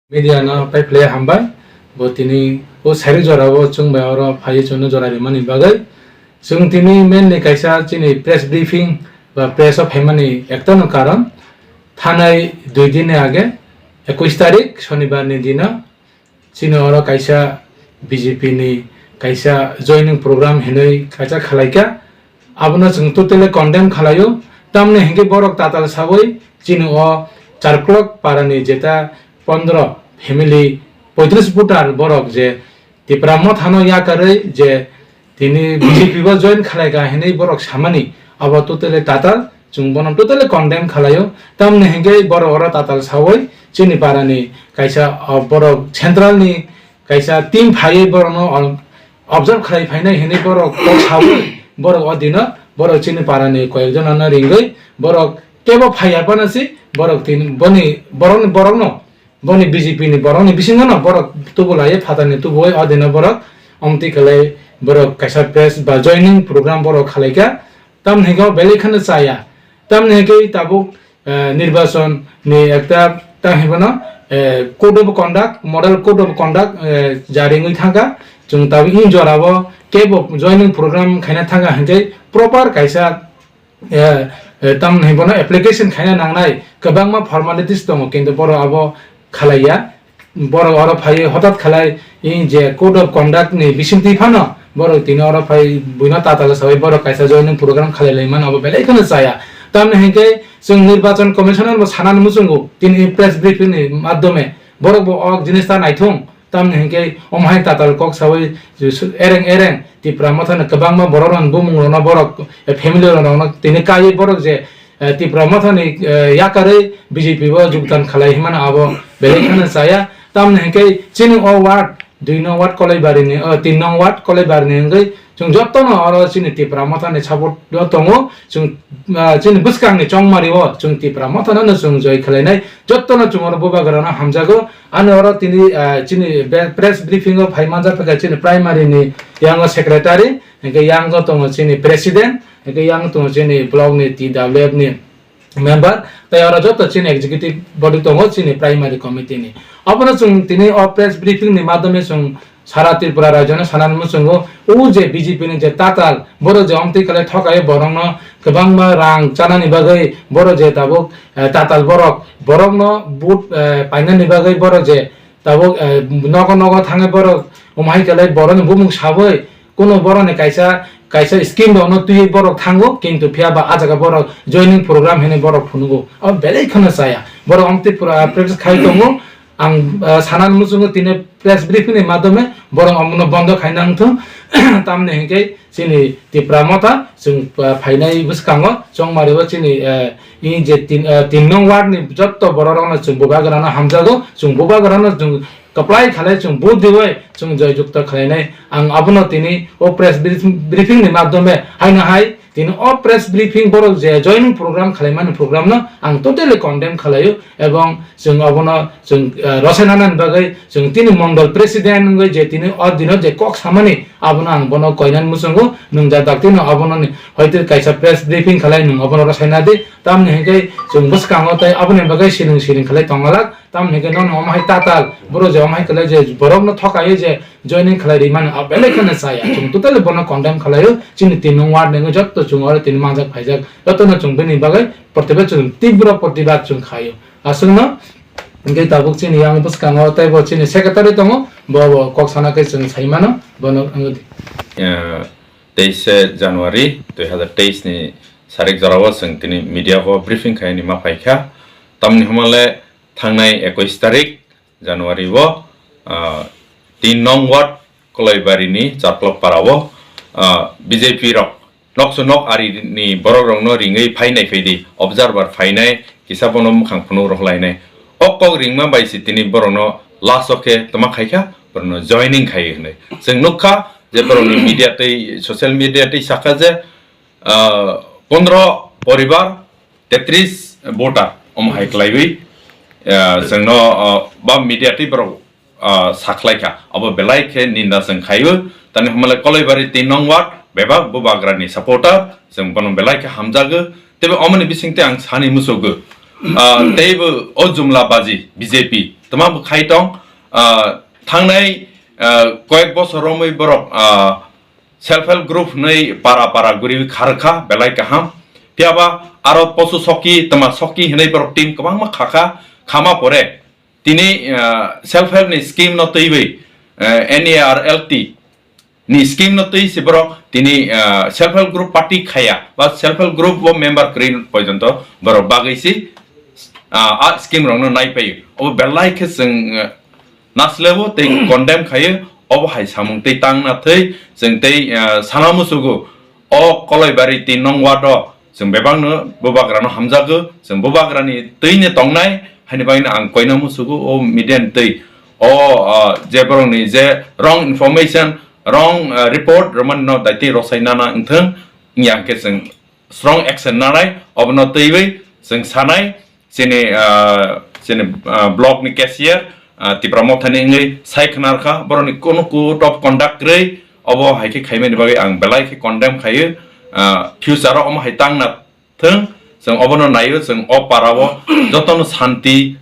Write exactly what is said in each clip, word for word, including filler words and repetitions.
Media no paiphlai hambai, bo tini o sari jora o chwng bai oro phaiwi chwngno jora rimani bagwi. Chwng tini mainly kaisa chini press briefing ba press o phaimani ektano karon, thanai dui din ni age, ekush tarik, Shonibar ni dino, chini oro kaisa B J P ni kaisa joining program hinwi kaisa khalaikha. Abono chwng totally condemn khalaio. Tamni hinkhe borok tatal sawi chini o Charklok parani jeta pondro family, poitris voter borok je Tipra Mothano yakarwi je tini B J P bo join khalaikha hinwi borok samani, abo totally tatal, chwng bono totally condemn khalaio. Tamni hinkhe borok oro tatal sawi chini parani kaisa, o, borok central ni kaisa team phaiwi borokno ob-, observe khlai phainai hinwi borok kok sawi borok o dino borok chini parani koyekjonano ringwi borok kebo phaiya phano si borok tini boni borokni borokno boni B J P ni borokni bisingono borok tubu laiwi phatarni tubuwi o dino borok omtwi kwlai borok kaisa press ba joining program borok khalaikha. Tamni hinkhe o belai kheno chaya. Tamni hinkhe tabuk, eh, nirbachon ni ekta ta hinwi bono, eh, code of conduct, model code of conduct, eh, jari wngwi thangkha. Chwng tabuk in jora o kebo joining program khaina thangkha hinkhe proper kaisa, eh, eh, tamni hinwi bono application khaina nangnai kwbangma formalities tongo, kintu borok abo khalaiya. Borok oro phaiwi hotat khalai, i je code of conduct ni bisingtwi phano borok tini oro phai buino tatal sawi borok kaisa joining program khalai lai mano, abo belai kheno chaya. Tamni hinkhe chwng nirbachon commissioner bo sanani muchungo tini press briefing ni madhyome borok bo o jinis ta naithung. Tamni hinkhe omo hai tatal kok sawi je su-, ereng ereng Tipra Mothani kwbangma borok rok bumung rokno borok, eh, family rokno tini kaiwi borok je eh, Tipra Mothani, eh, yakarwi B J P o jogdan khalai himano abo belai kheno chaya. Tamni hinkhe chini o ward, dui nong ward Kolaibarini, o, tin nong ward Kolaibarini wngwi chwng jotono oro chini Tipra Mothani support o tongo. Chwng, ah, chini bwskangni chongmari o chwng Tipra Mothano no chwng joi khlainai. Jotono chwng oro bubagrano hamjago. Ani oro tini, ah, chini be-, press briefing o phai manjak kha chini primary ni yango secretary, hinkhe yango tongo chini president, hinkhe yang tongo chini block ni T W F ni member, tei oro joto chini executive body tongo chini primary committee ni. Abono chwng tini o press briefing ni madhyome chwng sara Tripura rajyo no sanani muchungo, o je B J P ni je tatal, borok je omtwi kale thokai borokno kwbangma rang chanani bagwi, borok je tabuk, eh, tatal borok, borokno vote, eh, painani bagwi borok je tabuk, eh, nogo nogo thangwi borok omo hai kale borokni bumung sawi kuno borokni kaisa, kaisa scheme rokno twiwi borok thango, kintu phiya ba ah jaga borok joining program hinwi borok phunugo. Abo belai kheno chaya. Borok omtwi pura practice khai tongo. Ang, ah, sanani muchungo tini press briefing ni madhyome borok omono bondo khaina wngthung. Tamni hinkhe chini Tipra Motha chwng, ah, phainai bwskango chongmari o chini, eh, i je tin, ah, tin nong ward ni jotto borok rokno chwng bubagrano hamjago, chwng bubagrano chwng kwplai khalai chwng vote diwi chwng joy jukto khlainai. Ang abono tini o press brief-, briefing ni madhyome haino hai tini o press briefing borok je joining program khalaimani program no ang totally condemn khlaio, ebong chwng abono chwng, eh, rosai nanani bagwi chwng tini mondol president wngwi je tini o dino je kok samani abono ang bono koinani muchungo nung ja dakti no abono ni hoite kaisa press briefing khalai nung abono rosai nadi tamni hinkhe chwng bwskango tei aboni bagwi siring siring khalai tonglak. Tamni hwnkhe nono omo hai tatal, boro je omo hai kwlai je borokno thokaio je joining khlai ri mano, a belai kheno chaya. Chwng totally bono condemn khlaio, chini tin nung ward ni wngwi jotto chwng oro tini manjak phaijak, jotono chwng bini bagwi protibad chwng tibro protibad chwng khaio. Aswkno hwnkhe tabuk chini yang bwskango teibo chini secretary tongo, bo bo kok sana khe chwng sai mano, bono wngwi di. Eh, teise January dui hazar teis ni sarik jorao chwng tini media o briefing khaini ma phaikha. Tamni hwnmale thangnai ekush tarik January o, ah, tin nong ward Kolaibari ni Chaklok para o, ah, B J P rok nokso nok ari ni borok rok no ringwi phainai phaidi observer phainai kisa bono mwkhang phunuk rwkhlainai. O kok ringma bai se tini borok no last o khe toma khaikha, borok no joining khai hinwi. Chwng nukha je borok ni media tei social media tei sakha je, ah, pondro poribar tetris voter omo hai kwlaiwi, ah, chwngno, ah, ba media tei borok, ah, sakhlaikha. Abo belai khe ninda chwng khaio. Tani hwnmale Kolaibari tin nong ward bebak bubagrani supporter, chwng bono belai khe hamjago. Teibo omoni bisingtwi ang sani musugo, ah, teibo o jumla baji B J P Tama bo khai tong, ah, thangnai, ah, koyek bosor romwi borok, ah, self help group hwnwi para para guriwi kharkha belai kaham. Phiyaba aro posu soki, tama soki hwnwi borok team kwbangma khakha, khama pore tini, ah, self help ni scheme no twiwi, ah, N A R L T ni scheme no twi se borok tini, ah, self help group party khaya ba self help group o member kwrwi porjonto borok bagwi se, ah, a scheme rok no nai paio. Obo belai khe chwng, ah, naslebo tei condemn khaio. Obo hai samung tei tang na thwi chwng tei, ah, sana musugo o Koloibari tin nong ward o chwng bebakno bubagrano hamjago, chwng bubagrani twino tongnai, haini bagwino ang koina musugo o media ni twi. O, ah, je borokni je wrong information, wrong, ah, report rwmani no daitwi rwsai nana wngthwng, wngya hwnkhe chwng strong action nanai, obono twiwi chwng sanai, chini, ah, chini, ah, block ni cashier, ah, Tipra Motha ni wngwi sai khna rwkha, borokni kunu code of conduct kwrwi, obo hai khe khaimani bagwi ang belai khe condemn khaio. Ah, future o omo hai tang na thwng, chwng obono naio, chwng o para o jotono santi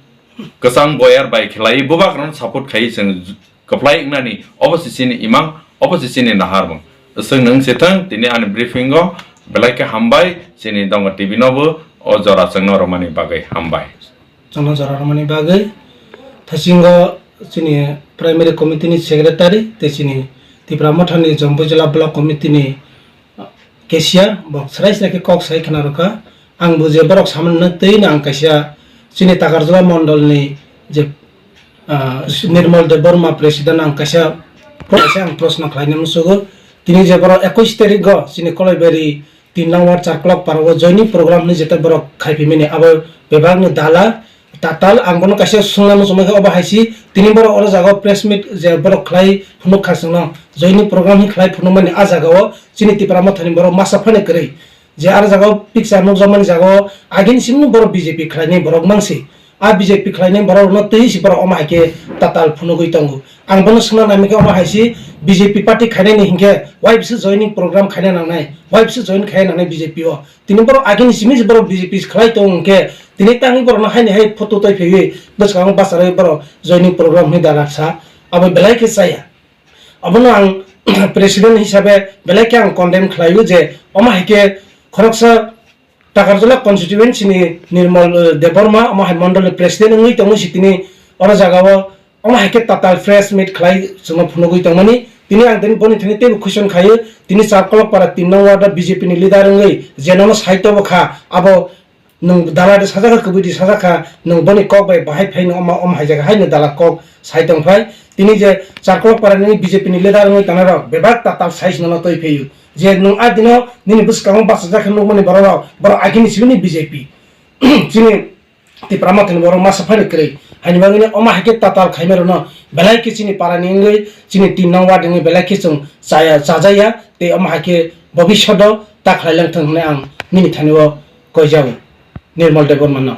kwchang boyar bai khlai bubagrano support khai chwng kwplai wngnani, obo se chini imang, obo se chini naharmung. Chwng nwng se thwng, tini ani briefing o belai khe hambai, chini Donga T V no bo o jora chwngno rwmani bagwi hambai. Chwngno jora rwmani bagwi thasingo chini primary committee ni secretary tei chini Tipra Mothani Jompuijala block committee ni cashier bo srai srai khe kok sai khna rwkha. Ang bo je borok samani no twi no ang kaisa chini Takarjala mondol ni je, ah, Nirmal Debbarma president ang kaisa, kaisa ang proshno khlaina musugo. Tini je borok ekwis tarik o chini Koloibari tin nang ward Charkolok para o joining program hinwi jeta borok khai phimani abo bebak ni dala tatal ang bono kaisa swngna muchungma khe obo hai si tini borok oro jaga o press meet je borok khlai phunuk kha chwngno joining program hinwi khlai phunukmani a jaga o chini Tipra Mothani borok masa phano kwrwi. Je aro jaga o picture nukjakmani jaga o agini simi borok B J P khlainai borok mangsi. A B J P khlainai borok rokno twi si borok omo hai khe tatal phunugwi tongo. Ang bono swngna naimikha omo hai si B J P party khainani hinkhe wai bisi joining program khaina nangnai, wai bisi join khaina nangnai B J P o. Tini borok agini simi si borok B J P khlai tongo hinkhe tini tangwi borokno haini hai photo twi phaiwi bwskango bacharwi borok joining program hinwi dala sa abo belai khe chaya. Abono ang president hisabe belai khe ang condemn khlaio je omo hai khe khoroksa Takarjala constituency ni Nirmal, eh, Debbarma omo hai mondol ni president wngwi tongo si tini oro jaga o omo hai khe tatal press meet khlai chwngno phunugwi tongmani tini ang tini boni thani teibo question khaio tini Charkolok para tin nong ward o B J P ni leader wngwi je nono sai tobo kha abo nwng dala de sajak kha, kwbwi de sajak kha, nwng boni kok bai bahai phai nwng omo, omo hai jaga hai nwng dala kok sai tong phai. Tini je Charkolok para nini B J P ni leader wngwi tana rok bebak tatal sai sino no twi phaiyu. Je nwng a dino nini bwskango bachajak khe nukmani borok rok, borok agini simi ni B J P. Chini Tipra Mothani borok masa phani kwrwi. Haini bagwi no omo hai khe tatal khaima rok no belai khe chini para ni wngwi, chini tin nong ward wngwi belai khe chwng chaya, chajaya tei omo hai khe bobishodo ta khlai lang thung hwnwi ang nini thani o koijago Nirmal Debbarma no.